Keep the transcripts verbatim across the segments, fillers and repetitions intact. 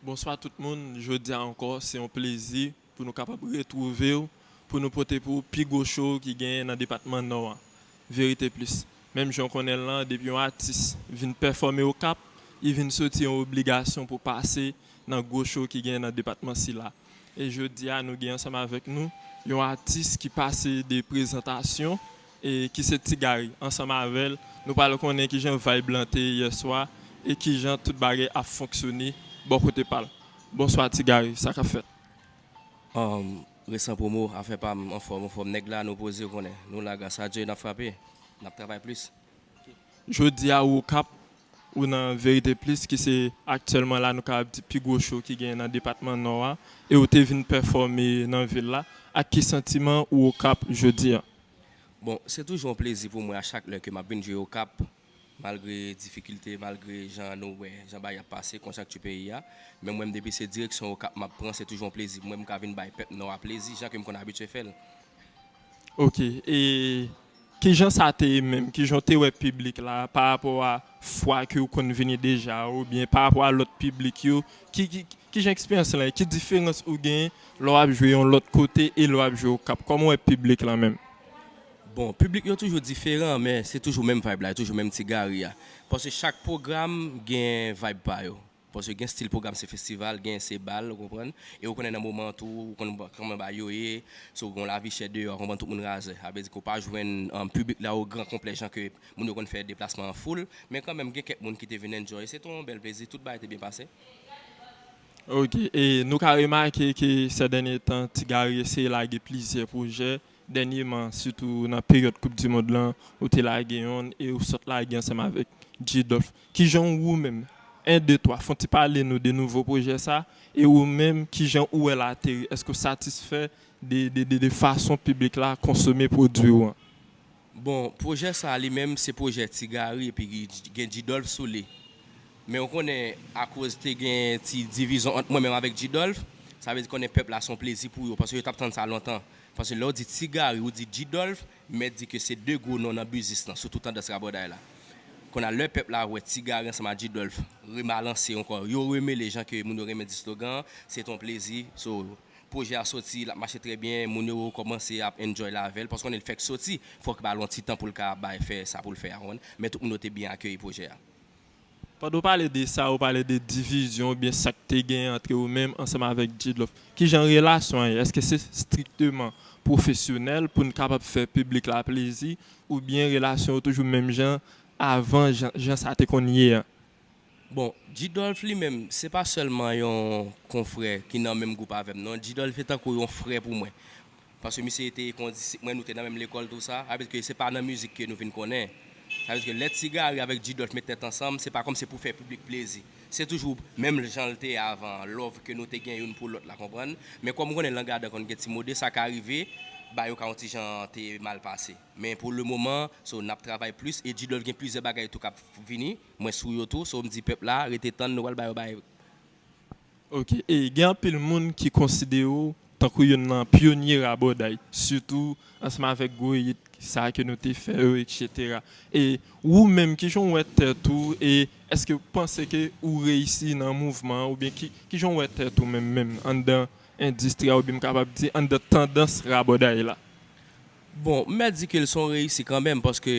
Bonswa tout moun, jodi a ankò, se yon plezi pou nou kapab retwouve w, pou nou pote pou ou pi gwo show ki genyen nan depatman Nò a, Verite Plis. Menm jan w konnen l lan, depi yon atis vin pèfòme Okap, li vin soti yon obligasyon pou pase nan gwo show ki genyen nan depatman sila. E jodi a, nou gen ansanm avèk nou yon atis ki pase de prezantasyon, e ki se Ti Gary. Ansanm avè l, nou pral konnen kijan vibe lan te ye yè swa e kijan tout bagay ap fonksyone bò kote pa l. Bonswa Ti Gary, sa k ap fèt? Um, Resan Promo, afè pa m, anfòm, anfòm. Nèg la, nou poze, ou konnen. Nou la, gras a Dye, n ap frape. N ap travay plis. Jodi a, ou Okap, ou nan Verite Plis, ki se aktyèlman la, nou kapab di pi gwo show ki genyen nan depatman Nò a, e ou te vin pèfòme nan vil la. Ak ki santiman ou Okap jodi a? Bon, se toujou yon plezi pou mwen a chak lè ke m ap vin jwe Okap, malgre difikilte, malgre jan nou wè, jan bagay ap pase, konjonkti peyi a. Men mwen, depi se direksyon Okap m ap pran, se toujou yon plezi pou mwen, m ka vin bay pèp Nò a plezi, jan ke m konn abitye fè l. Ok, e kijan sa te ye menm? Kijan w te wè piblik la pa rapò a fwa ke w konn vini deja, oubyen pa rapò a lòt piblik yo? Ki, ki, kijan eksperyans lan ye? Ki diferans ou gen lè w ap jwe yon lòt kote e lè w ap jwe Okap? Kòman w wè piblik lan menm? Bon, piblik yo toujou diferan, men se toujou menm vibe la, toujou menm Ti Gary a. Paske chak pwogram gen vibe pa yo. Paske gen stil pwogram se festival, gen se bal, ou konprann? E ou konnen nan moman an tou, ou konn kòman bagay yo ye, so gen yon lavi chè deyò, ou konprann, tout moun razè. Sa vle di ke ou pa jwenn um, piblik la o gran konplè jan ke moun yo konn fè deplasman an foul, men kanmenm gen kèk moun ki te vin enjoy. Se te yon bèl plezi, tout bagay te byen pase. Ok, e nou ka remake ke sè dènye tan, Ti Gary eseye lage plizyè pwojè. Dènyeman, sitou nan peryòd Koup di Mond lan, ou te lage yonn e ou sot lage ansanm avèk G-Dolph. Kijan ou menm, en, de, twa, fè yon ti pale nou de nouvo pwojè sa, e ou menm, kijan ou wè l ateri? Èske w satisfè de, de, de, de fason piblik la konsome pwodui w an? Bon, pwojè sa li menm se pwojè Ti Gary epi gen G-Dolph sou li. Men ou konnen, akoz te gen ti divizyon ant mwen menm avèk G-Dolph, sa vle di konnen pèp la se yon plezi pou yo, paske yo t ap tann sa lontan. Paske lè w di Ti Gary, ou di G-Dolph, mèt di ke se de gwo non nan biznis lan, sitou tandans rabòday la. Kounye a, lè pèp la wè Ti Gary ansanm ak G-Dolph rebalanse ankò, yo remele jan ke moun yo renmen di slogan an, se t on plezi. So, pwojè a soti, l ap mache trè byen, moun yo kòmanse ap enjoy l avè l, paske konnen l fèk soti, fòk ba l yon ti tan pou l ka bay fè sa pou l fè a, ou konprann? Men tout moun yo te byen akeyi pwojè a. Pandan w pale de sa, ou pale de divizyon oubyen sa k te genyen antre ou menm ansanm avèk G-Dolph. Kijan relasyon an ye? Èske se strikteman pwofesyonèl pou n kapab fè piblik la plezi, oubyen relasyon yo toujou menm jan avan jan, jan sa te konn ye an? Bon, G-Dolph li menm, se pa sèlman yon konfrè ki nan menm gwoup avè m, non. G-Dolph se tankou yon frè pou mwen. Paske misye te yon disip mwen, nou te nan menm lekòl, tou sa. Sa vle di ke se pa nan mizik ke nou vin konnen. Sa vle di ke lè Ti Gary avèk G-Dolph met tèt ansanm, se pa kòmsi pou fè piblik plezi. Se toujou menm jan l te ye avan an, love ke nou te gen youn pou lòt la, konprann? Men kòm ou konnen lang ladan konn gen ti mode, sa ka rive, bagay yo ka yon ti jan te mal pase. Men pou le moman, so, n ap travay plis, e G-Dolph gen plizyè bagay tou k ap vini, mwen sou yo tou, so, m di pèp la, rete tann, nou pral ba yo bagay. Ok, e gen anpil moun ki konsidere w tankou youn nan pyonye rabòday, sitou ansanm avèk gwo hit sa ke nou te fè yo, etsetera. E ou menm, kijan w wè tèt ou, e èske w panse ke ou reyisi nan mouvman an, oubyen ki, kijan w wè tèt ou menm, menm anndan endistri a, oubyen m kapab di anndan tandans rabòday la? Bon, m mèt di ke l se yon reyisi kanmenm, paske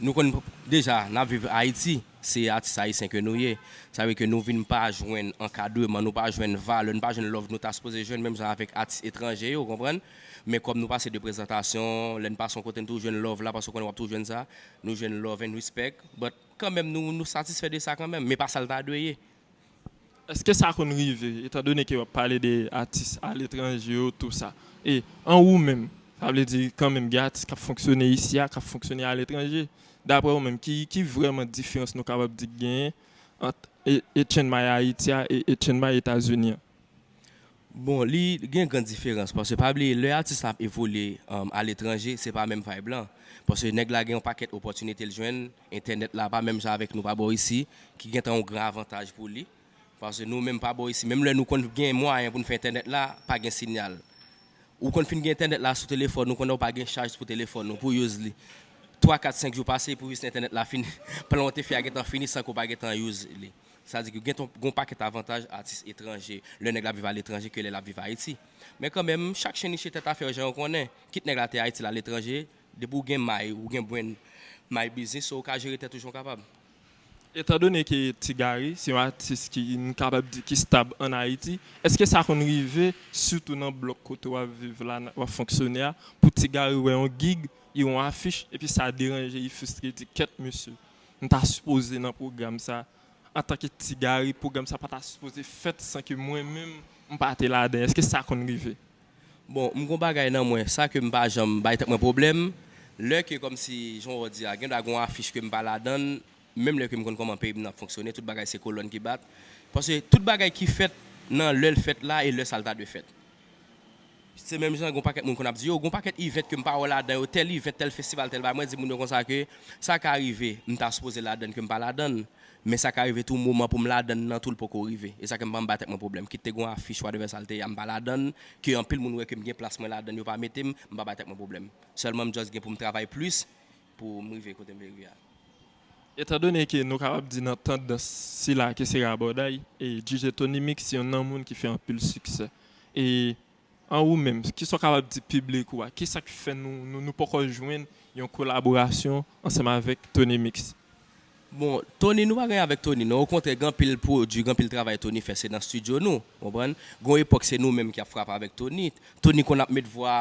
nou konn deja, n ap viv Ayiti, se atis ayisyen ke nou ye. Sa vle ke nou vin pa jwenn ankadreman, nou pa jwenn valè, nou pa jwenn love nou ta sipoze jwenn, menm jan avèk atis etranje yo, ou konprann? Men kòm nou pase de prezantasyon, lè n pase yon kote, n toujou jwenn love la, paske w konnen w ap toujou jwenn sa, nou jwenn love and respect, but kanmenm, nou, nou satisfè de sa kanmenm, men pa sa l ta dwe ye. Èske sa konn rive, etandone ke w ap pale de atis aletranje yo, tou sa, e an ou menm, sa vle di kanmenm gen atis k ap fonksyone isi a, k ap fonksyone aletranje, daprè ou menm, ki, ki vrèman diferans nou kapab di k genyen ant E-, Etienne May Ayiti a e Etienne May Etazini an? Bon, li gen gran diferans, paske pa bliye, lè atis la ap evolye um, aletranje, se pa menm vibe lan. Paske nèg la gen yon pakèt opòtinite l jwenn, entènèt la pa menm jan avèk nou pa bò isi, ki gentan yon gran avantaj pou li. Paske nou menm pa bò isi, menm lè nou konn gen mwayen pou n fè entènèt la, pa gen sinyal. Ou konn fin gen entènèt la sou telefòn ou, konnen w pa gen chaj pou telefòn ou, pou use li. Twa, kat, senk jou pase, pou use entènèt la fini. Plan w te fè a gentan fini san ke w pa gentan use li. Sa di ke gen ton, gen yon pakèt avantaj atis etranje, lè nèg la ap viv aletranje ke lè l ap viv Ayiti. Men kanmenm, chak chen niche tèt afè yo jan yo konnen. Kit nèg la te Ayiti, l aletranje, depi w gen may, ou gen brand may biznis, so ou ka jere tèt ou jan w kapab. Etandone ke Ti Gary se yon atis ki, nou kapab di, ki stab ann Ayiti, èske sa konn rive, sitou nan blòk kote w ap viv la, w ap fonksyone a, pou Ti Gary wè yon gig, yon afich, epi sa deranje, li fristre, li di, kèt mesye, m ta sipoze nan pwogram sa, antanke Ti Gary, pwogram sa pa ta sipoze fèt san ke mwen menm, m pa te ladan. Èske sa konn rive? Bon, m gon bagay nan mwen, sa ke m pa janm bay tèt mwen pwoblèm, lè ke kòmsi, jan w di a, gen dwa gon afich ke m pa ladan l, menm lè ke m konn kòman peyi m nan ap fonksyone, tout bagay se kolòn ki bat. Paske tout bagay ki fèt nan lè l fèt la e lè sa l ta dwe fèt. Se menm jan gon pakèt moun konn ap di yo, gon pakèt event ke m pa wè ladan yo, tèl event, tèl festival, tèl bagay, mwen di moun yo konsa ke sa ka rive, m ta sipoze ladan l ke m pa ladan l, men sa ka rive tou moman pou m ladan l nan tou l poko rive. E sa ke m pa m bay tèt mwen pwoblèm. Kit te gon afich, whatever sa l te ye a, m pa ladan l, ke anpil moun wè ke m gen plas mwen ladan l, yo pa mete m, m pa bay tèt mwen pwoblèm. Sèlman m just gen pou m travay plis pou m rive kote m vle rive a. Etandone ke nou kapab di nan tandans sila ke se rabòday, e D J Tony Mix se youn nan moun ki fè anpil siksè. E an ou menm, kisa w kapab di piblik ou a? Kisa k fè nou, nou, nou poko jwenn yon kolaborasyon ansanm avèk Tony Mix? Bon, Tony, nou pa gen avèk Tony, non. Okontrè, gen anpil pwodui, gen anpil travay Tony fè, se nan estidyo nou, konprann? Gon epòk, se nou menm ki ap frape avèk Tony. Tony konn ap met vwa,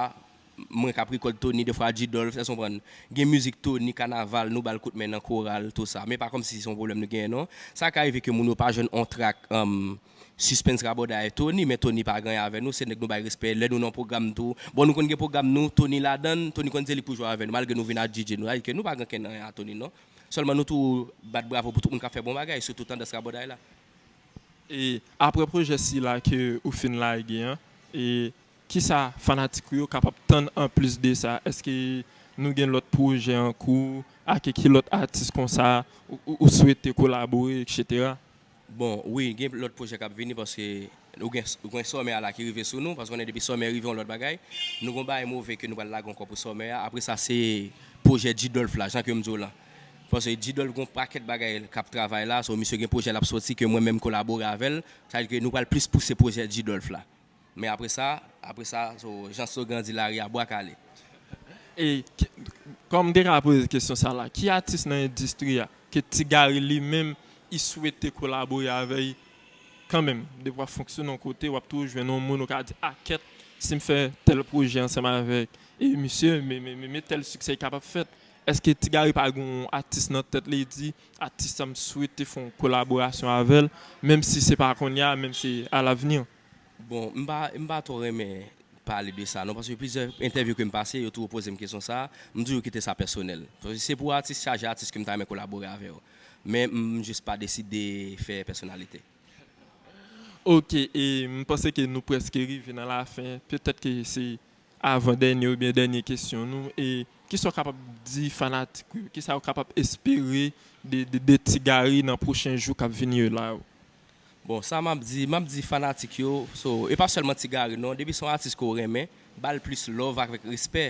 mwen k ap rekòd Tony, defwa G-Dolph, èske w konprann? Gen mizik Tony, kanaval, nou ba l kout men nan koral, tou sa. Men pa kòmsi se yon pwoblèm nou genyen, non. Sa ka rive ke moun yo pa jwenn on trak, um, Suspens Rabòday Tony, men Tony pa gen anyen avè nou, se nèg nou bay respè, lè nou nan pwogram tou. Bon, nou konn gen pwogram nou, Tony ladan l, Tony konn se li k pou jwe avè nou, malgre nou vin a D J nou, sa vle di ke nou pa gen kenn anyen a Tony, non. Sèlman nou tou bat bravo pou tout moun k ap fè bon bagay, sitou tandans rabòday la. E apre pwojè sila ke ou fin lage an, e kisa fanatik ou yo kapab tann anplis de sa? Èske nou gen lòt pwojè an kou? Ak ki lòt atis konsa ou, ou, ou swete kolabore, etsetera? Bon, wi, gen lòt pwojè k ap vini paske ou gen, ou gen sòmè a la ki rive sou nou, paske konnen depi sòmè rive yon lòt bagay. Nou gon bagay move ke nou pral lage ankò pou sòmè a. Apre sa, se pwojè G-Dolph la, jan ke m di w lan. Paske G-Dolph gon pakèt bagay k ap travay la, so misye gen pwojè l ap soti ke mwen menm kolabore avè l. Sa vle di ke nou pral plis pouse pwojè G-Dolph la. Men apre sa, apre sa, so, jan slogan di lari a bwa kale. E ki, kòm m te ka poze kesyon sa la, ki atis nan endistri a ke Ti Gary li menm li swete kolabore avè l kanmenm? Depi w ap fonksyone yon kote, w ap toujou jwenn yon moun ou ka di, a kèt, si m fè tèl pwojè ansanm avèk e misye, men, men, men, men tèl siksè ki kapab fèt. Èske Ti Gary pa gen yon atis nan tèt li, li di, atis sa m swete fè yon kolaborasyon avè l, menm si se pa kounye a, menm si alavni? Bon, m pa, m pa twò renmen pale de sa non, paske plizyè entèvyou ke m pase, yo toujou poze m kesyon sa, m toujou kite sa pèsonèl. Paske se pou atis chaje atis ke m ta renmen kolabore avè yo. Men m jis pa deside fè pèsonalite. Ok, e m panse ke nou prèske rive nan lafen. Petèt ke se avan dènye oubyen dènye kesyon nou. E kisa w kapab di fanatik ou yo? Kisa yo kapab espere de, de, de Ti Gary nan pwochen jou k ap vini yo la yo? Bon, sa m ap di, m ap di fanatik yo, so, e pa sèlman Ti Gary non, depi se yon atis ke w renmen, ba l plis love avèk respè.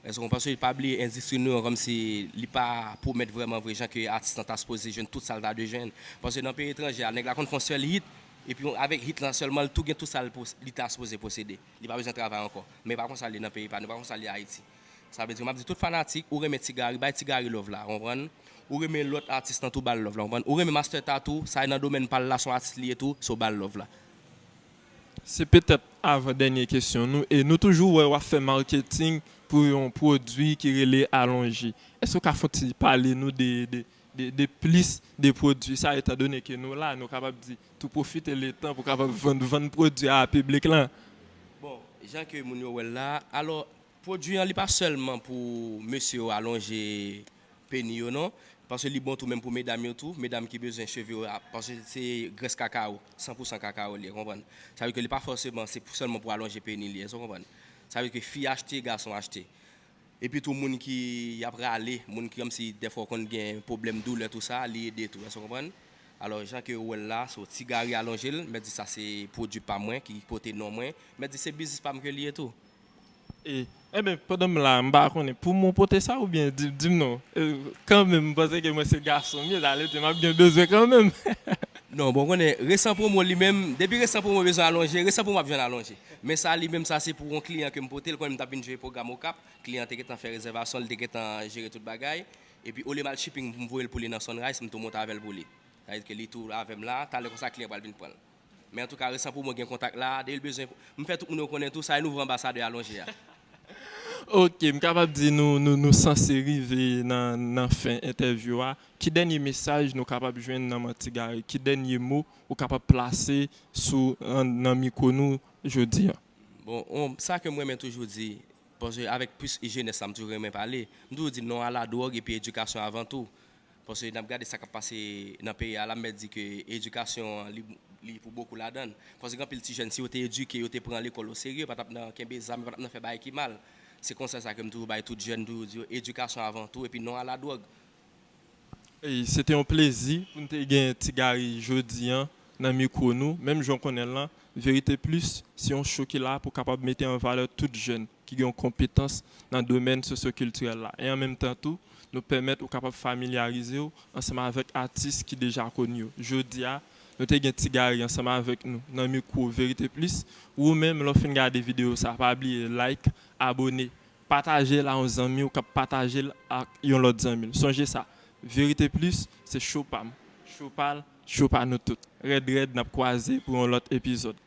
Èske w konprann? Paske pa bliye endistri nou an kòmsi li pa pwomèt vrèman vre jan ke atis lan ta sipoze jwenn tout sa l ta dwe jwenn. Paske nan peyi etranje a, nèg la konn fè yon sèl hit, epi avèk hit lan sèlman, li tou gen tout sa l pos-, li ta sipoze posede. Li pa bezwen travay ankò. Men pa konsa l ye nan peyi pa nou, pa konsa l ye Ayiti. Sa vle di, m ap di tout fanatik, ou renmen Ti Gary, bay Ti Gary love la, konprann? Ou renmen lòt atis lan tou, ba l love la, konprann? Ou renmen Master Tattoo, sa nan domèn pa l la, se yon atis li ye tou, so ba l love la. Se petèt avan dènye kesyon nou, e nou toujou wè w ap fè marketing pou yon pwodui ki rele Alonje. Èske w ka fè yon ti pale nou de, de, de, de plis de pwodui sa, etandone ke nou la, nou kapab di, tou pwofite letan pou kapab vann, vann pwodui a piblik lan? Bon, jan ke moun yo wè l la, alò, pwodui an, li pa sèlman pou mesye yo alonje peni yo non, paske li bon tou menm pou medam yo tou, medam ki bezwen cheve yo, a, paske se grès kakawo, san pou san kakawo li ye, konprann? Sa vle di ke li pa fòseman se pou, sèlman pou alonje peni li ye, èske w konprann? Sa vle di ke fi achte, gason achte. Epi tou moun ki ap rale, moun ki kòmsi dèfwa w konn gen pwoblèm doulè tou sa, li ede tou, èske w konprann? Alò, jan ke ou wè l la, so Ti Gary alonje l, m di sa se pwodui pa mwen ki pote non mwen, m di se biznis pa m ke li ye tou. E, enben, pandan m la, m pa konnen pou mwen pote sa oubyen di, di m non. E, kanmenm, m panse ke mwen se gason m ye, sa vle di m ap gen bezwen kanmenm. Non, bon, konnen, resan pwomo li menm, depi resan pwomo bezwen alonje, resan pwomo ap jwenn alonje. Men sa li menm, sa se pou yon kliyan ke m pote l, konnen m t ap vin jwe pwogram Okap, kliyan te gentan fè rezèvasyon, li te gentan jere tout bagay. Epi olye m al shipping, m voye l pou li nan Sunrise, m tou monte avè l pou li. Sa vle di ke li tou avè m la, talè konsa kliyan pral vin pran l. Men antouka, resan pwomo gen kontak la, depi l bezwen, m fè tout moun yo konnen tou, sa e nouvo anbasadè alonje a. Ok, m kapab di nou, nou, nou sanse rive nan, nan fen entèvyou a. Ki dènye mesaj nou kapab jwenn nan men Ti Gary? Ki dènye mo ou kapab plase sou, an, nan mikwo nou jodi a? Bon, on, sa ke m renmen toujou di, paske avèk plis jenès la, m toujou renmen pale, m toujou di non a la dwòg epi edikasyon avan tou. Paske n ap gade sa k ap pase nan peyi a la, m mèt di ke edikasyon an, li, li pou bokou ladan l. Paske gen anpil ti jèn, si yo te edike, yo te pran lekòl oserye, yo pa t ap nan kenbe zam, yo pa t ap nan fè bagay ki mal. Se konsèy sa ke m toujou bay tout jèn, m toujou di yo, edikasyon avan tou, epi non a la dwòg. E se te yon plezi pou n te gen Ti Gary jodi a nan mikwo nou. Menm jan w konnen l lan, Verite Plis se yon show ki la pou kapab mete an valè tout jèn ki gen yon konpetans nan domèn sosyokiltirèl la. E an menm tan tou, nou pèmèt ou kapab familyarize w ansanm avèk atis ki deja koni yo. Jodi a, nou te gen Ti Gary ansanm avèk nou nan mikwo Verite Plis. Ou menm, lè w fin gade videyo sa, pa bliye like, abone, pataje l a yon zanmi w k ap pataje l ak yon lòt zanmi l. Sonje sa, Verite Plis se show pa m, show pa l, show pa nou tout. Rèd rèd, n ap kwaze pou yon lòt epizòd.